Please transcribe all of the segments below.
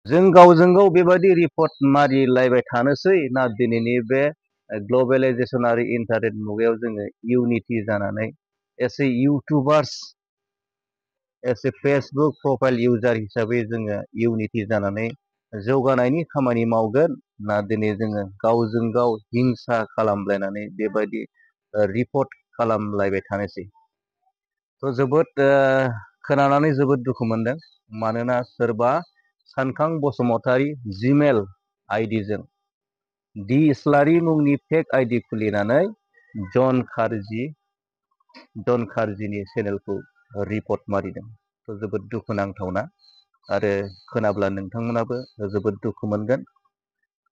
जों गावजों गाव बेबायदि रिपर्ट मारिलायबाय थानोसै ना दिनैनि बे ग्लबेलाइजेसन आरो इन्टारनेट मुगायाव जोङो इउनिटि जानानै S A YouTubers S A Facebook profile user हिसाबै जोङो इउनिटि जानानै जौगानायनि खामानि मावगोन ना दिनै जोङो गावजों गाव हिंसा खालामलायनानै बेबायदि रिपर्ट खालामलायबाय थानोसै। थ' जोबोद खोनानानै जोबोद दुखु मोनदों। मानोना सोरबा सानखां बसुमतारी जिमेल आइडिजों दि इस्लारि मुंनि फेक आइडि खुलिनानै जन खारजिनि चेनेलखौ रिपर्ट मारिदों। थ' जोबोद दुखुनांथावना आरो खोनाब्ला नोंथांमोनाबो जोबोद दुखु मोनगोन।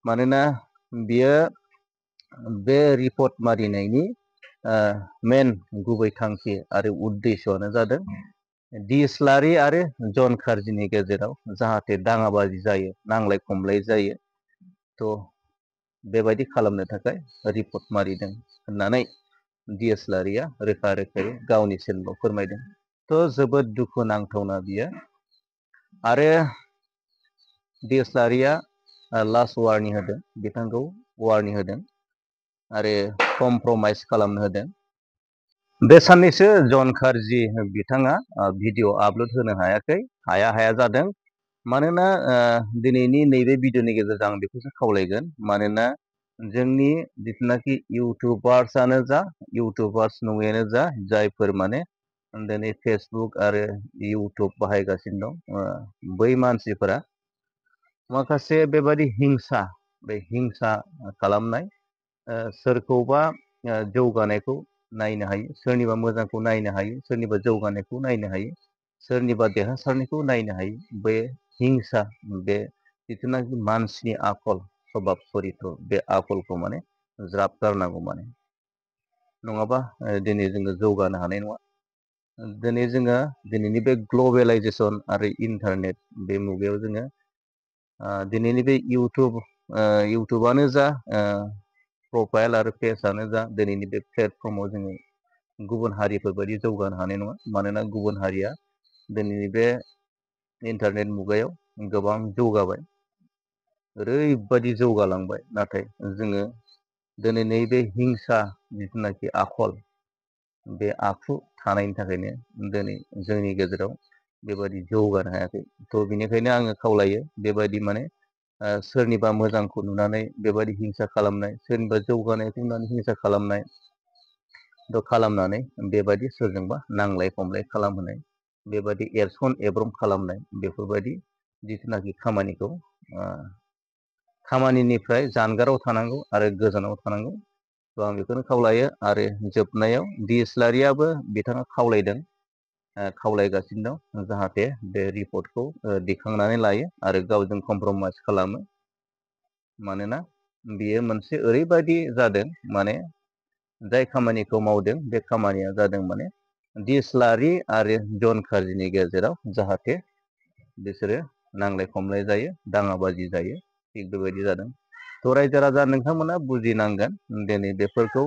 मानोना बियो बे रिपर्ट मारिनायनि मेन गुबै थांखि आरो उद्देश्यआनो जादों दि इस्लारि आरो जन खारजिनि गेजेराव जाहाथे दाङाबाजि जायो, नांलाय खमलाय जायो। थ' बेबायदि खालामनो थाखाय रिपर्ट मारिदों होननानै दि इस्लारिया रोखा रोखायै गावनि चेनेलाव फोरमायदों। थ' जोबोद दुखु नांथावना बियो। आरो दि इस्लारिया लास्ट वार्निं होदों, बिथांखौ वार्निं होदों आरो कमप्रमाइस खालामनो होदों। बे साननैसो जन खारजि बिथाङा भिडिअ आपल'ड होनो हायाखै, हाया जादों। मानोना दिनैनि नैबे भिडिअनि गेजेरजों आं बेखौसो खावलायगोन। मानोना जोंनि जिथुनाखि इउटुबार्सआनो जा, इउटुबार्स नङैयानो जा, जायफोर माने दिनै फेसबुक आरो इउटुब बाहायगासिनो दं, बै मानसिफोरा माखासे बेबायदि बे हिंसा खालामनाय, सोरखौबा जौगानायखौ नायनो हायो, सोरनिबा मोजांखौ नायनो हायो, सोरनिबा जौगानायखौ नायनो हायो, सोरनिबा देरहासारनायखौ नायनो हायो। बे हिंसा, बे जिथुनाखि मानसिनि आखल सभाब सरित्र, बे आखलखौ माने ज्राब गारनांगौ माने। नङाबा दिनै जोङो जौगानो हानाय नङा। दिनै जोङो दिनैनि बे ग्लबेलाइजेसन आरो इन्टारनेट बे मुगायाव जोङो दिनैनि बे इउटुबानो जा, प्रफाइल आरो पेजआनो जा, दिनैनि बे प्लेटफर्माव जोङो गुबुन हारिफोरबायदि जौगानो हानाय नङा। मानोना गुबुन हारिया दिनैनि बे इन्टारनेट मुगायाव गोबां जौगाबाय, ओरैबायदि जौगालांबाय। नाथाय जोङो दिनै नैबे हिंसा जिथुनाखि आखल, बे आखु थानायनि थाखायनो दिनै जोंनि गेजेराव बेबायदि जौगानो हायाखै। थ' बेनिखायनो आङो खावलायो, बेबायदि माने सोरनिबा मोजांखौ नुनानै बेबायदि हिंसा खालामनाय, सोरनिबा जौगानायखौ नुनानै हिंसा खालामनाय, खालामनानै बेबायदि सोरजोंबा नांलाय खमलाय खालामहोनाय, बेबायदि एरसन एब्रम खालामनाय, बेफोरबायदि जिथुनाखि खामानिनिफ्राय जानगाराव थानांगौ आरो गोजानाव थानांगौ। थ' आं बेखौनो खावलायो। आरो जोबनायाव दि इस्लारियाबो बिथाङा खावलायगासिनो दं, जाहाथे बे रिपर्टखौ दिखांनानै लायो आरो गावजों कमप्रमाइस खालामो। मानोना बियो मोनसे ओरैबायदि जादों, माने जाय खामानिखौ मावदों बे खामानिया जादों माने दि इस्लारि आरो जन खारजिनि गेजेराव जाहाथे बिसोरो नांलाय खमलाय जायो, दाङाबाजि जायो, थिग बेबायदि जादों। थ' रायजो राजा नोंथांमोना बुजिनांगोन दिनै बेफोरखौ